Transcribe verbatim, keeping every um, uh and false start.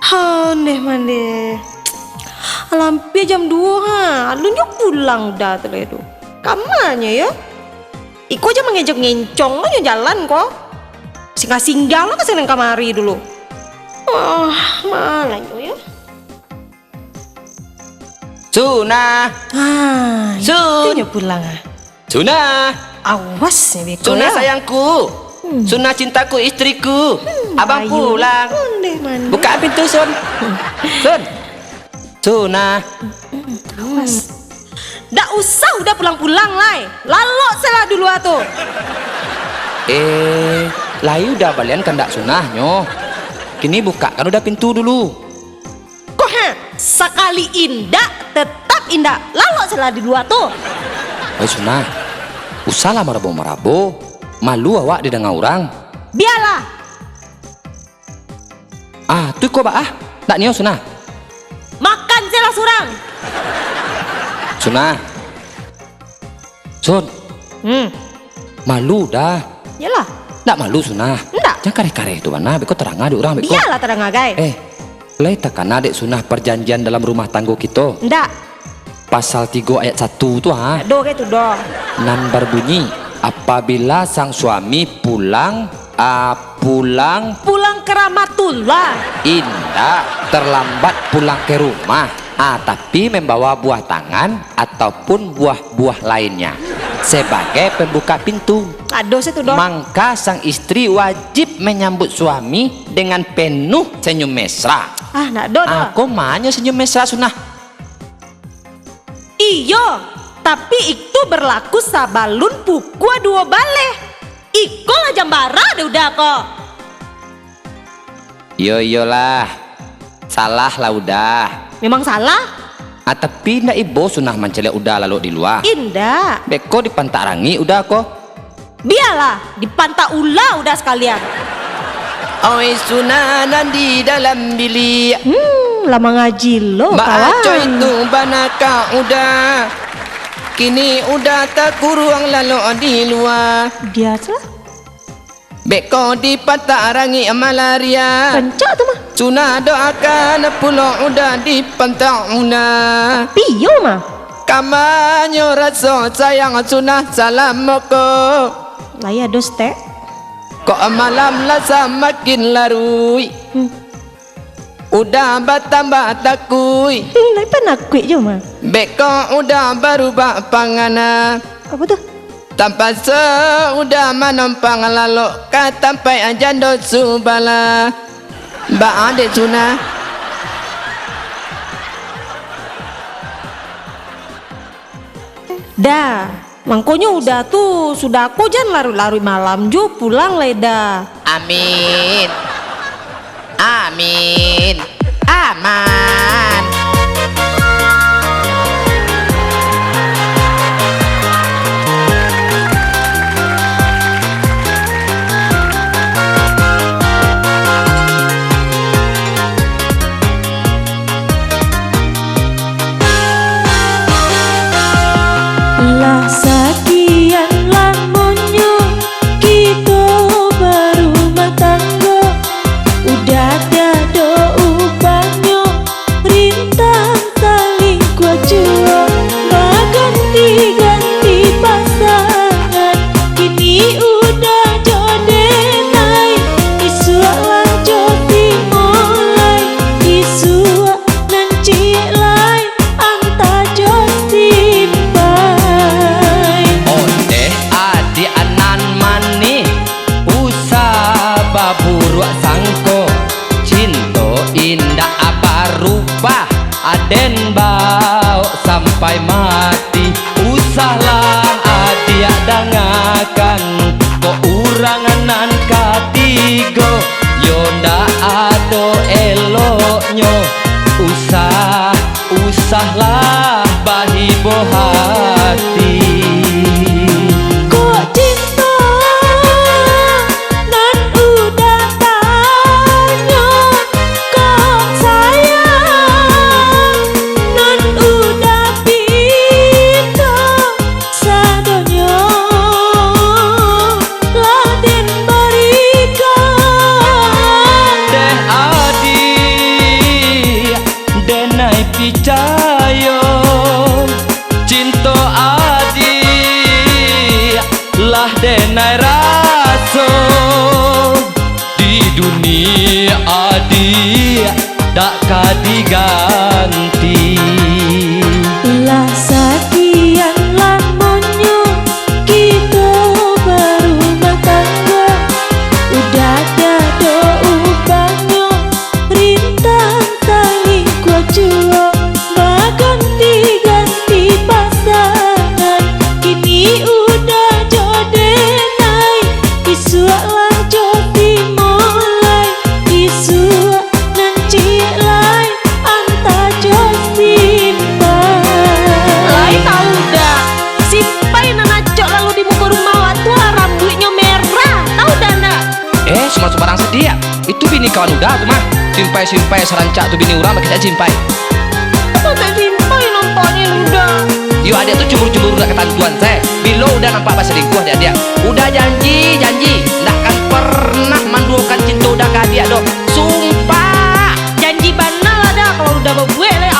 Ondeh mandeh. Alah ampia jam duo ha. Alun jo pulang Uda tu lai tu. Ka ma nyo yo? Iko se mangecek-ngecek nyo jalan ko. Singgah-singgah lah ka sinan kamari dulu. Ah, ma nyo yo? Sunah. Ah, Sun. Itu nyo pulang ah. Sunah. Awas nyo beko Sunah yo. Sayangku. Hmm. Sunah cintaku, istriku. Hmm, Abang ayo. Pulang. Ondeh mandeh. Buka pintu, Sun. Sun. Sunah. Awas. Ndak usah Uda pulang-pulang lai. Lalok se lah di lua tu. Eh, lai Uda balian kandak Sunah nyo. Kini bukakan Uda pintu dulu. Koh ha, sakali indak, tetap indak. Lalok se lah di lua tu. Oi Sunah, usahlah marabo-marabo. Malu awak didanga urang. Bialah. Ah, tu iko baa? Ndak nio Sunah. Makan se lah surang. Sunah. Sun. Hmm. Malu Uda. Yalah. Ndak malu Sunah. Ndak. Jan kareh-kareh tu bana, beko tadanga dek urang beko. Bialah tadanga gai. Eh, lai takana dek Sunah parjanjian dalam rumah tanggo kito? Ndak. Pasal tigo ayat satu tu, ha? Ndak do gai tu doh. Nan barbunyi, apabila sang suami pulang, ah, pulang. Pulang ka rahmatullah. Indak, terlambat pulang ke rumah. Ah, tapi membawa buah tangan ataupun buah-buah lainnya sebagai pembuka pintu. Ado se tu doh. Mangka sang istri wajib menyambut suami dengan penuh senyum mesra. Ah, ndak do doh. Ah, ko ma nyo senyum mesra Sunah? Iyo, tapi itu berlaku sabalun pukua duo baleh. Iko lah jam bara dek Uda ko. Iyo, iyolah. Salah lah Uda. Memang salah? Ah, tapi indak ibo Sunah mancaliak Uda lalok di lua. Indak. Beko dipantak rangik Uda ko. Bialah, dipantak ula Uda sakalian. Oi Sunah nan di dalam biliak. Hmm, lah mangaji lo, kawan. Baa coi tu bana ka Uda. Kini Uda takuruang lalok di lua. Biasalah. Beko dipantak rangik malaria. Rancak tu mah. Sunah doakan pulo Uda dipantak Uda. Tapi iyo mah. Ka ma nyo raso sayang Sunah salamo ko. Lai ado stek. Kok malam lah samakin laruik. Hmm. Uda batambah takuik. Hmm, lai panakuik jo mah. Beko Uda barubah pangana. Apo tu? Tapaso Uda manompang lalok ka tampaik jando subalah. Baa dek Sunah? Da, mangkonyo Uda tu sudah ko jan laruik-laruik malam jo pulang lai Da. Amin. Amin. Aman. Lah sakian lamonyo kito barumah tanggo, Uda tiado ubahnyo, rintang salingkuah juo, baganti-ganti pasangan. Kini Uda jo denai, isuak lah jo si Molai, isuak nan ciek lai antah jo si Pai. Ondeh adiak nan manih, usah baburuak sangko, cinto indak barubah, aden baok sampai mati. Usahlah adiak dangakan, kok urang nan katigo, yo ndak ado eloknyo. Usah, usahlah bahibo hati. Kok cinto nan Uda tanyo, kok sayang nan Uda pinta, sadonyo lah den barikan. Deh Adi, Picayo, cinto adiak lah denai raso. Di dunia adiak dak ka diganti. Lah sakian lamonyo kito barumah tanggo, udah tiado ubahnyo, rintang tali kuacuo, baganti-ganti pasangan. Kini udah jo denai, isuak lah jo timolai, isuak nan ciek lai antah jo simpai. Lai tau dah, simpai nan acok lalu di muko rumah awak tu lah rambuiknyo merah, tau dah ndak? Eh, sumbar-sumbarang sadiak. Itu bini kawan Uda tu mah. Simpai-simpai sarancak tu bini urang bakecek simpai. Apo tak simpai nampaknyo Uda? Yo, adiak tu cemburu-cemburu dak katantuan, se. Bilo Uda nampak basalingkuah dek adiak, Uda janji, janji, ndak akan pernah manduokan cinto Uda ka adiak doh. Sumpah! Janji bana lah dah, kalau Uda babuek lai,